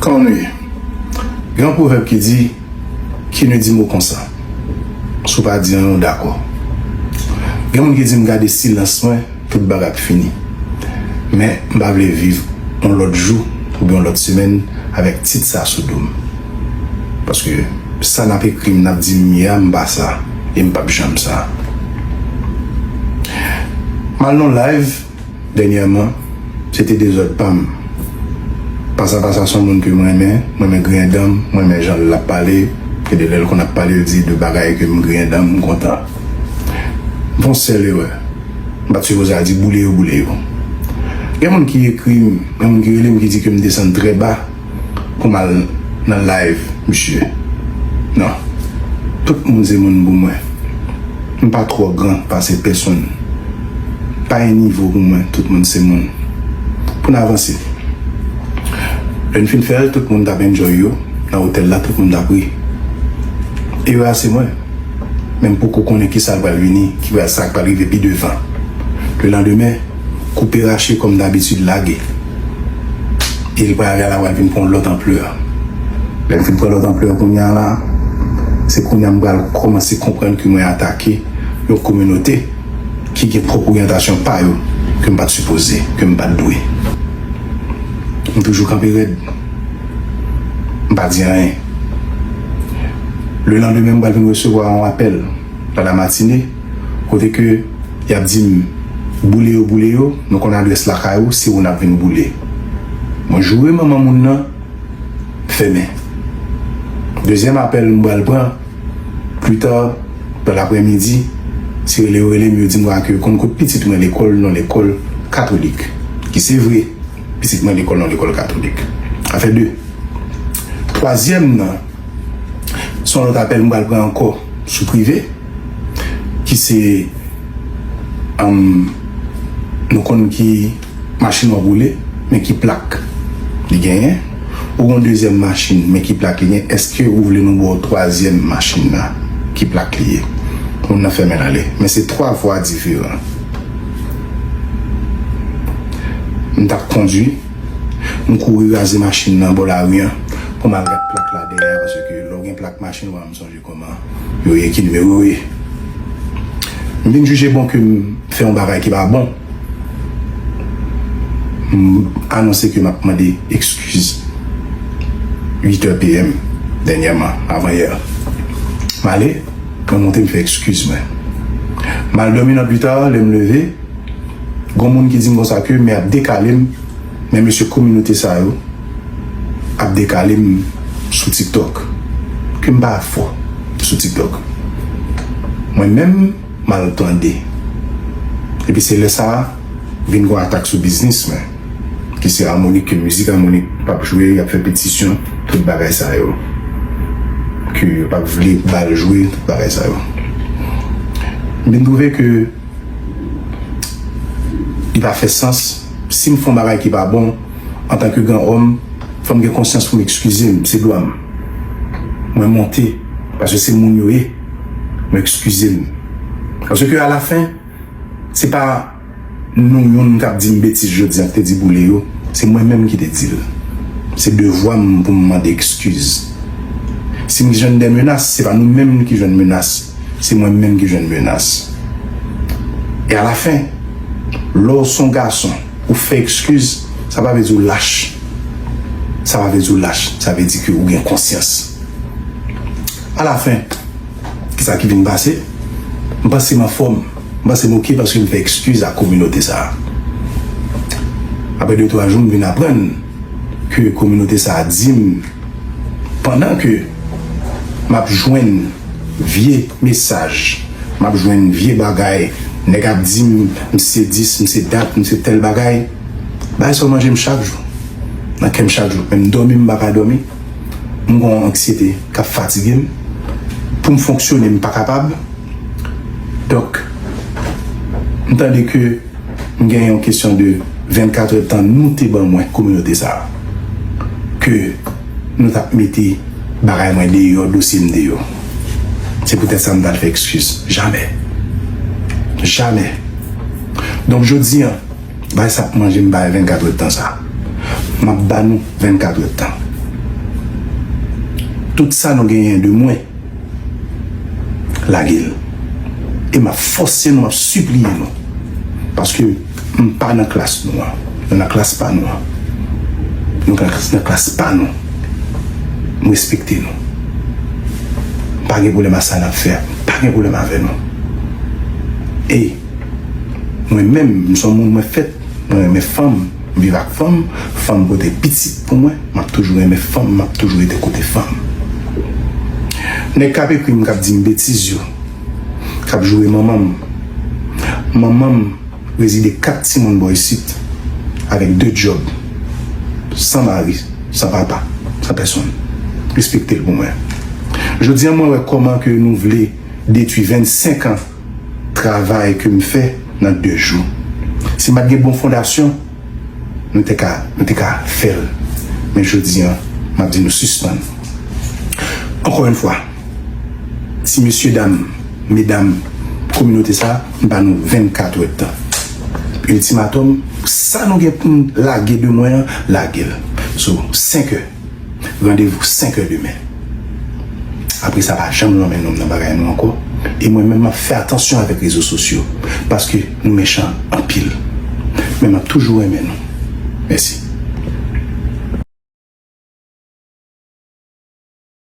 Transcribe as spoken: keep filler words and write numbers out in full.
Kòm nou ye. Gen yon pwovèb ki di, qui ne dit mot consent. Si w pa di anyen, w dakò. Gen moun ki di m gade silans mwen, tout bagay ap fini. Men, m pa vle viv yon lòt jou oubyen yon lòt semèn avèk tit sa sou do m. Paske sa n ap ekri m, n ap di m ye a, m pa sa. E m p ap janm sa. M al nan live, dènyèman, se te dezòd pa m. Pasa Pasa se yon moun ke m renmen, m renmen griyen dan m, m renmen jan l ap pale, e de lè l konn ap pale, l di de bagay ke m griyen dan m, m kontan. M fè yon sèl erè. M pa t sipoze al di boule yo, boule yo. Gen moun ki ekri m, gen moun ki rele m ki di ke m desann trè ba, pou m al nan live misye. Non. Tout moun se moun pou mwen. M pa twò gran pase pèsonn. Pa gen nivo pou mwen, tout moun se moun. Pou n avanse. Lè n fin fè l, tout moun t ap enjoy yo. Nan otèl la, tout moun t ap ri. Erè a se mwen. Men m poko konnen kisa k pral vini, ki pral, sa k pral rive pi devan. Lelandemen, koupe rache kòm dabitid lage. E li pral, erè a pral vin pran yon lòt anplè. Lè l fin pran lòt anplè kounye a la, se kounye a m pral kòmanse konprann ke mwen atake yon kominote ki gen pwòp oryantasyon pa yo ke m pa t sipoze, ke m pa t dwe. M toujou kanpe rèd. M pa di anyen. Lelandemen, m pral vin resevwa yon apèl nan lamatinè, kote ke y ap di m, boule yo, boule yo, nou konn adrès lakay ou, se ou n ap vin boule. Mwen joure manman moun nan, fèmen. Dezyèm apèl m pral pran, pita, dan laprèmidi, se rele yo rele m, yo di m ke yo konn kot pitit mwen lekòl, nan lekòl katolik. Ki se vre, pitit mwen lekòl, nan lekòl katolik. Sa fè de. Twazyèm nan, se yon lòt apèl m pral pran ankò sou prive, ki se, um, nou konn ki machin w ap woule, men ki plak li genyen. Ou gen yon dezyèm machin, men ki plak li genyen. Èske ou vle nou ba w twazyèm machin nan, ki plak li ye? Moun nan fèmen l ale. Men se twa vwa diferan. M t ap kondwi, m kouri raze machin nan bò lari an pou m al gad plak la dèyè a, paske lè w gen plak machin, w pa janm sonje kòman yo ye, ki nimewo yo ye. M vin jije bon ke m fè yon bagay ki pa bon. M anonse ke m ap mande ekskiz. Uit è P M, dènyèman, avan yè. M ale, mwen monte, m fè ekskiz mwen. M al dòmi nan pita, lè m leve, gon moun ki di m konsa ke men ap dekale m, men mesye kominote sa yo ap dekale m sou TikTok. Ke m pa fò sou TikTok. Mwen menm, m al tande. Epi se lè sa a, vin gon atak sou biznis mwen, ki se Armonik, ke mizik Armonik p ap jwe, y ap fè petisyon, tout bagay sa yo. Ke yo p ap vle ba l jwe, tout bagay sa yo. M vin twouve ke li pa fè sans. Si m fè yon bagay ki pa bon, antanke gran òm, fò m gen konsyans pou m ekskize m, se dwa m. Mwen monte, paske se moun yo ye, mwen ekskize m. Paske alafen, se pa nou youn k ap di m betiz jodi a, k te di boule yo, se mwen menm ki te di l. Se devwa m pou m mande ekskiz. Si m jwenn de menas, se pa nou menm ki jwenn menas, se mwen menm ki jwenn menas. E alafen, lè w se yon gason, ou fè ekskiz, sa pa vle di w lach. Sa pa vle di w lach, sa vle di ke ou gen konsyans. Alafen, kisa ki vin pase? M panse m anfòm. M panse m oke paske m fè ekskiz ak kominote sa a. Apre de twa jou, m vin aprann ke kominote sa a di m, pandan ke m ap jwenn vye mesaj, m ap jwenn vye bagay, nèg ap di m, m se dis, m se dat, m se tèl bagay, bagay sa yo manje m chak jou. Nan kè m chak jou. Menm dòmi, m pa ka dòmi. M gen yon anksyete k ap fatige m. Pou m fonksyone, m pa kapab. Donk, m tande ke m gen yon kesyon de vennkat èdtan nou te ban mwen, kominote sa a, ke nou t ap mete bagay mwen deyò, dosye m deyò. Se poutèt sa m t al fè ekskiz. Jamè. Jamè. Donk, jodi a, bagay sa ap manje m bagay vennkat èdtan sa. M ap ba nou vennkat èdtan. Tout sa nou genyen de mwen, lage l. E m ap fòse nou, m ap sipliye nou. Paske m pa nan klas nou an. Nou nan klas pa nou an. Nou nan klas, nan klas pa nou. M respekte nou. M pa gen pwoblèm a sa n ap fè a. M pa gen pwoblèm avè nou. E mwen menm, m se yon moun mwen fèt, mwen renmen fanm, m viv ak fanm, fanm pote pitit pou mwen, m ap toujou renmen fanm, m ap toujou rete kote fanm. Nèg k ap ekri m, k ap di m betiz yo, k ap joure manman m. Manman m rezide kat timoun bò isit, avèk de djòb, san mari, san papa, san pèsonn. Respekte l pou mwen. Jodi a, mwen wè kòman ke nou vle detwi vennsenk an travay ke m fè nan de jou. Si m pa t gen bon fondasyon, nou te ka, nou te ka fè l. Men jodi a, m ap di nou sispann. Ankò yon fwa, ti mesye dam, medam, kominote sa, m ba nou vennkat èdtan. Iltimatòm, sa nou gen pou n lage de mwen an, lage l. So, senk è. Randevou senk è demen. Apre sa, pa janm lanmen non m nan bagay nou ankò. E mwen menm, m ap fè atansyon avèk rezo sosyo. Paske nou mechan anpil. Men m ap toujou renmen nou. Mèsi.